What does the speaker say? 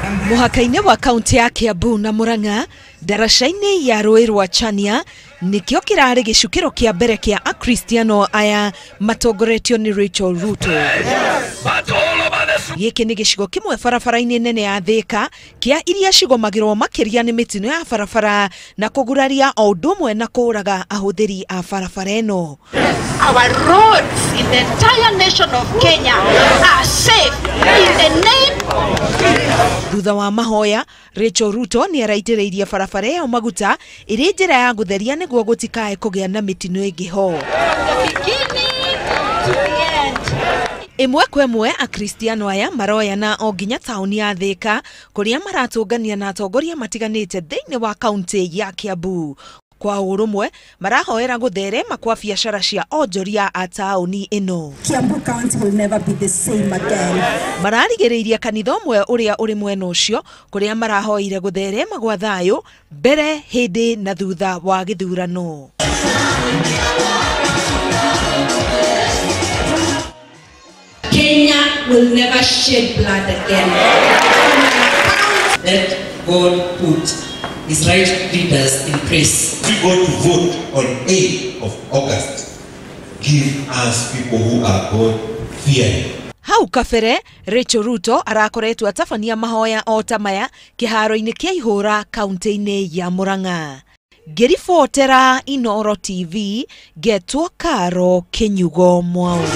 Mũhaka-inĩ wa kaunti ya Kiambu na Murang'a, ndaraca-inĩ ya rũĩ rwa Chania nĩkĩo kĩrarĩ gĩcukĩro kĩa mbere kĩa akristiano aya matongoretio nĩ Rachel Ruto. Gĩkĩ nĩ gĩcigo kĩmwe barabara-inĩ nene ya Thĩka kĩa iria cigomagĩrwo makĩria nĩ mĩtino ya barabara na kũguraria o ũndũ ũmwe na kũũraga ahũthĩri a barabara ĩno. Our roads in the entire nation of Kenya are safe in the name. Thutha wa mahoya, Rachel Ruto nĩ araitĩrĩirie barabara ĩyo maguta ĩrĩ njĩra ya gũtheria nĩguo gũtikae kũgĩa na mĩtino ĩngĩ ho. Ĩmwe kwa ĩmwe akristiano aya maroyana o nginya taũni ya Thĩka kũrĩa maratũngania na atongoria matiganĩte thĩinĩ wa kaunti ya Kiambu. Kwa ũrũmwe marahoera gũtherema kwa biacara cia onjoria a taũni ĩno. Kiambu County will never be the same again. Mararigĩrĩirie kanitha ũmwe ũrĩa ũrĩ mwena ũcio kũrĩa marahoire gũtherema gwa thayũ mbere, hĩndĩ na thutha wa gĩthurano. Kenya will never shed blood again. Let God put his right leaders in place. We go to vote on 8th of August. Give us people who are God-fearing. Hau kabere, Rachel Ruto arakoretwo atabania mahoya o ta maya kĩharo-inĩ kĩa Ihũra kaunti-inĩ ya Murang'a. Ngĩribotera Inooro TV, ngetwo Karo Kĩnyugo Mwaura.